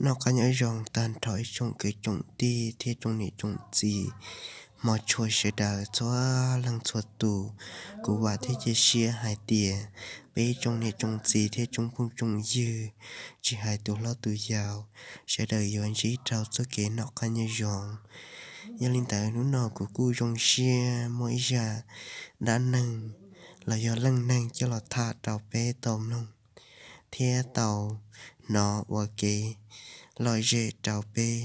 Noj qab nyob zoo tag nrho ib tsoom kwv tsoom tij thiab tsoom niam tsoom txiv, hmov tshua sawv daws txhua leej txhua tus. Kuv vam thiab cia siab hais tias peb tsoom niam tsoom txiv thiab tsoom phooj tsoom ywg, tsis hais tus hlob tus yau, sawv daws yuav ntsib rau txoj kev noj qab nyob zoo. Yog li ntawd hnub no kuv kuj zoo siab muaj ib zaj dab neeg los yog leej neeg coj los tham rau peb tau mloog thiab tau hnov ua kev lom zem rau peb,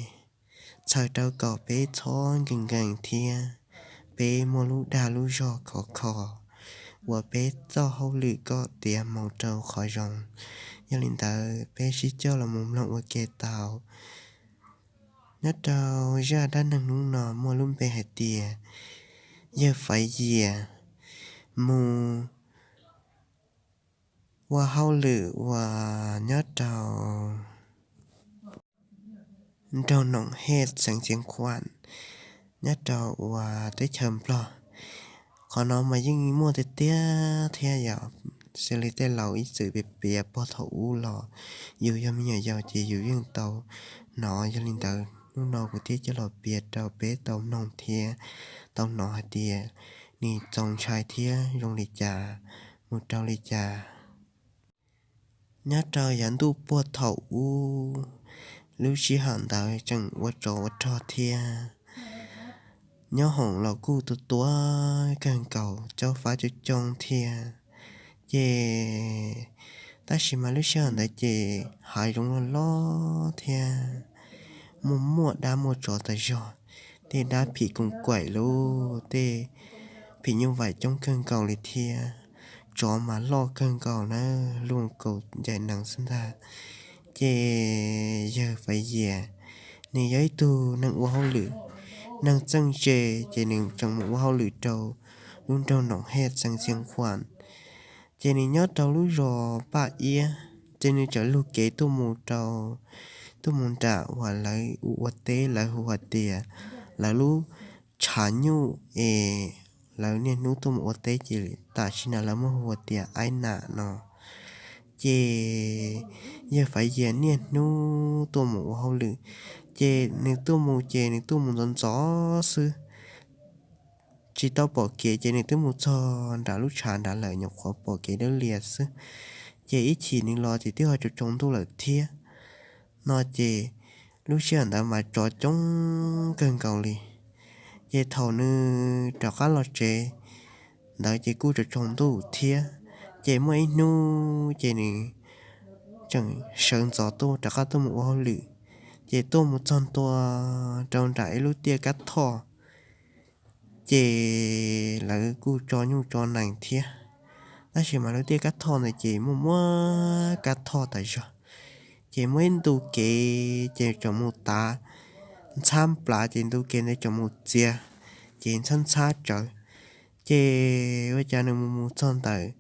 txhawm rau kom peb txhob nkees nkees thiab peb muaj lub dag lub zog khov kho uas peb txoj hauj lwm kom tiav mus rau qhov zoo. Yog li ntawd peb sib coj los mus mloog ua ke tau. Nyob rau zaj dab neeg hnub no muaj lub npe hais tias yawg Faiv Yias mus ua hauj lwm uas nyob rau nroog Noom Hej xeev Xiav Khuam nyob rau uas teb chaws Nplog. Qhov no mas yeej muaj tiag tiag thiab yom, xws li tej laus ib txwm piav piav puag thaum ub los yus yog me nyuam yaus ces yus yeej tau hnov. Yog li ntawd hnub no kuv thiaj coj los piav rau peb tau mloog thiab tau hnov hais tias nws txaus ntshai thiab zoo li cas, mus rau li cas. Nyob rau yav ntuj puag thaum ub, lub sij hawm ntawd tseem ua tsov ua rog thiab, nyob hoom los kuj tua tua kawg nkaus, caub fab coob coob thiab. Ces tab sis mas lub sij hawm ntawd ces hav zoov loj loj thiab, muaj muaj dab muaj tsov tas zog, tej dab phim koos kaim lub tej phim nyuj vais coob kawg nkaus li thiab. Tsov mas loj kawg nkaus na, luaj kaus ncaim nees xwb ntag. Ces yawg Faiv Yias nws yog ib tug neeg ua hauj lwm, neeg txeej ze, ces nws tseem mus ua hauj lwm rau lub nroog Noom Hej xeev Xiav Khuam. Ces nws nyob rau lub zos Paj Iab, ces nws txawm lug kev tuaj mus rau, tuaj mus nram uas lawv ua teb, lawv hu hais tias lawv lub tshav nyuj es lawv niaj hnub tuaj mus ua teb ces tam sim no lawv muab hu hais tias Aib Nam no. Ces yawg Faiv Yias niaj hnub tuaj mus ua hauj lwm, ces nws tuaj mus ces nws tuaj mus ntxov ntxov xwb, tsis tau pom kev ces nws twb mus txog nram lub tshav nrad lawm, nyuam qhuav pom kev dawb lias xwb. Ces ib chim nws los ces twb ho tsaus tsaus ntuj lawm thiab no. Ces lub sij hawm ntawd mas tsov coob kawg nkaus li. Ces thaum nws rov qab los tsev ntawd ces kuj tsaus tsaus ntuj thiab. Ces muaj ib hnub ces nws tseem sawv ntxov tuaj rov qab tuaj mus ua hauj lwm, ces tuaj mus txog ntua rau nram ib lub tiaj kab thoj, ces lawv kuj tso nyuj tso nees thiab. Tab sis mas lub tiaj kab thoj ntawd ces muaj muab kab thoj tas zog, ces muaj ib ntu kev ces tseem mus tav ntxhab nplav, ces ntu kev ntawd tseem mus txiav, ces ntxhab ntxhab tsawv. Ces ua cas nws mus mus txog ntawm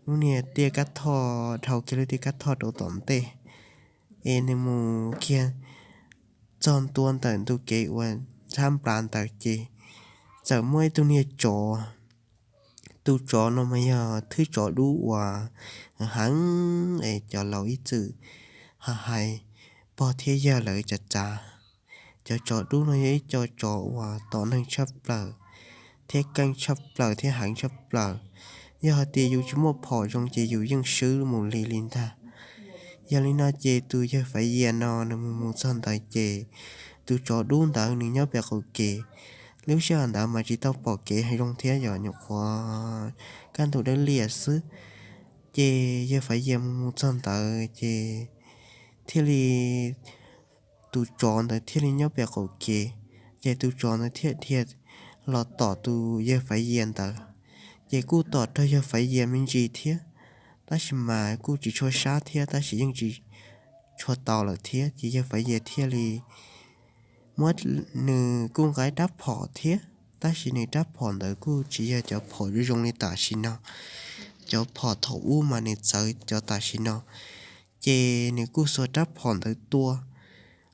lub niag tiaj kab thoj, dhau kiag lub tiaj kab thoj rau tom ntej, es nws mus kiag txog ntua ntawm ntu kev uas ntxhab nplav ntawd ces txawm muaj ib tug niag tsov. Tus tsov no mas yog thwb tsov dub uas heev es cov laus ib txwm ho hais pog thiab yawg lawv txav txav. Cov tsov dub no yog ib co tsov uas tom neeg tshaj plaws thiab keej tshaj plaws thiab heev tshaj plaws. Yog hais tias yus tsis muaj phom zoo ces yus yeej swb mus li li ntag. Yog li no ces tus yawg Faiv Yias no nws mus mus txog ntawd ces tus tsov dub ntawd nws nyob pem qaum kev. Lub sij hawm ntawd mas tsis tau pom kev zoo thiab, yog nyuam qhuav kaj ntug dawb lias xwb. Ces yawg Faiv Yias mus mus txog ntawd ces thiaj li, tus tsov ntawd thiaj li nyob pem qaum kev. Ces tus tsov ntawd thiaj dhia los tom tus yawg Faiv Yias ntawd, ces kuj tom raug yawg Faiv Yias me ntsis thiab, tab sis mas kuj tsis tshua sab thiab, tab sis yeej tsis tshua tau lawm thiab. Ces yawg Faiv Yias thiaj li muab, nws kuj nqa rab phom thiab, tab sis nws rab phom ntawd kuj tsis yog cov phom zoo zoo li tam sim no. Cov phom thaum ub mas nws txawv cov tam sim no, ces nws kuj xuas rab phom ntawd tua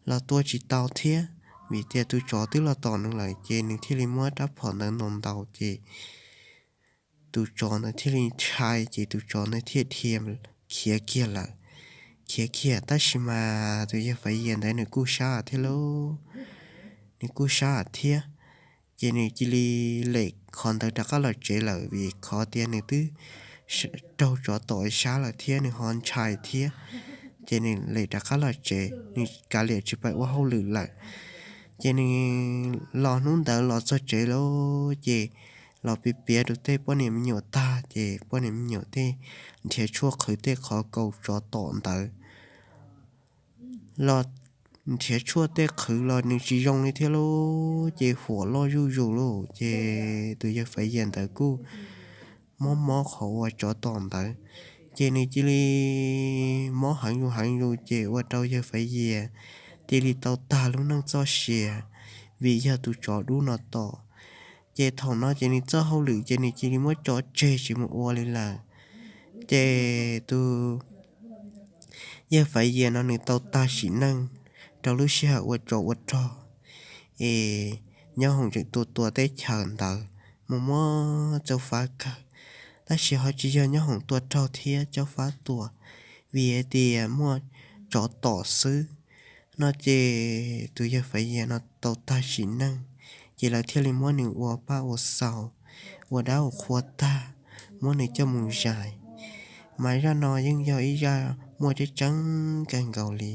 los tua tsis tau thiab, vim tias tus tsov twb los tom nws lawm, ces nws thiaj li muab rab phom ntawd ntaus ntaus, ces tus tsov ntawd thiaj li ntshai, ces tus tsov ntawd thiaj dhia khiav kiag lawm. khiav kiag, tab sis mas tus yawg Faiv Yias ntawd nws kuj sab thiab lauj, nws kuj sab thiab. Ces nws cia li lem qhov ntawd rov qab los tsev lawm vim qhov tias nws twb raug tsov tom sab lawm thiab nws ho ntshai thiab. Ces nws lem rov qab los tsev, nws kav liam tsis pais ua hauj lwm lawm. Ces nws los hnub ntawd los txog tsev lawm ces los piav piav rau tej poj niam me nyuam tag ces poj niam me nyuam tej nrhiav tshuaj qhwv tej qhov kaus tsov tom ntawd los nrhiav tshuaj tej qhwv los nws tsis zoo li thiab lauj, ces huam loj zuj zus lauj. Ces tus yawg Faiv Yias ntawd kuj mob mob qhov uas tsov tom ntawd, ces nws cia li mob heev zus heev zus ces ua rau yawg Faiv Yias cia li tau tag lub neej txoj sia vim yog tus tsov dub no tom. Ces thaum no ces nws txoj hauj lwm ces nws cia li muab tso tseg tsis mus ua li lawm. Ces tus yawg Faiv Yias no nws tau tag sim neej rau lub sij hawm ua tsov ua rog es nyob hoom tseem tua tua teb chaws ntawd mus muab Tsauv Fab kawg, tab sis ho tsis yog nyob hoom tua rog thiab Tsauv Fab tua, vim hais tias muaj tsov tom xwb no ces tus yawg Faiv Yias no tau tag sim neej, ces lawv thiaj li muab nws ua pab ua xaus, ua dab ua qhua tag, muab nws coj mus zais. Mas zaj no yeej yog ib zaj muaj tseeb tseeb kawg nkaus li,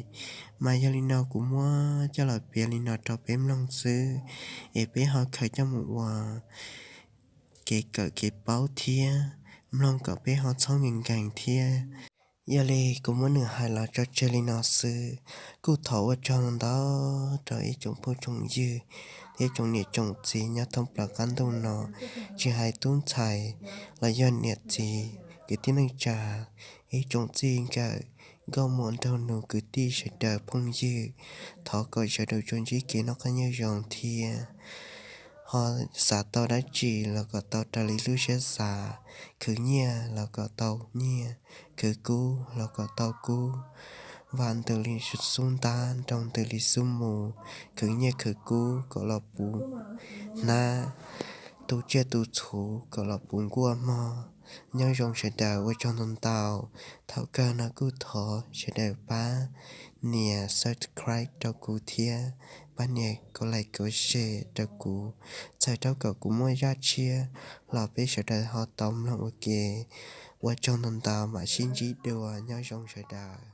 mas yog li no kuv muab coj los piav li no rau peb mloog xwb, es peb ho khaws coj mus ua kev kawm kev paub thiab mloog kom peb ho txhob nkees nkees thiab. Yog li kuv muab nws hais los tso tseg li no xwb, kuj thov ua tsaug ntau rau ib tsoom phooj tsoom ywg thiab tsoom niam tsoom txiv nyob thoob plaws qab ntuj no, tsis hais tub ntxhais los yog niam txiv kwv tij neej tsa, ib tsoom txij nkawm nkauj muam nraug nus kwv tij sawv daws phooj ywg, thov kom sawv daws tsuas ntsib kev noj qab nyob zoo thiab ho xav tau dab tsi los kom tau raws li lub siab xav, khwv nyiaj los kom tau nyiaj, khwv kub los kom tau kub. Vam ntws li xub ntab, nroo ntws li xub mus, khwv nyiaj khwv kub kom los puv hnab, tu tsiaj tu txhuv kom los puv nkuaj mog. Nyob zoo sawv daws, ua tsaug ntau ntau. Thaum kawg no kuj thov sawv daws pab nias subscribe rau kuv thiab pab nias like share rau kuv, txhawm rau kom kuv muaj zaj tshiab los peb sawv daws ho tau mloog ua ke. Ua tsaug ntau ntau, mam sib ntsib dua, nyob zoo sawv daws.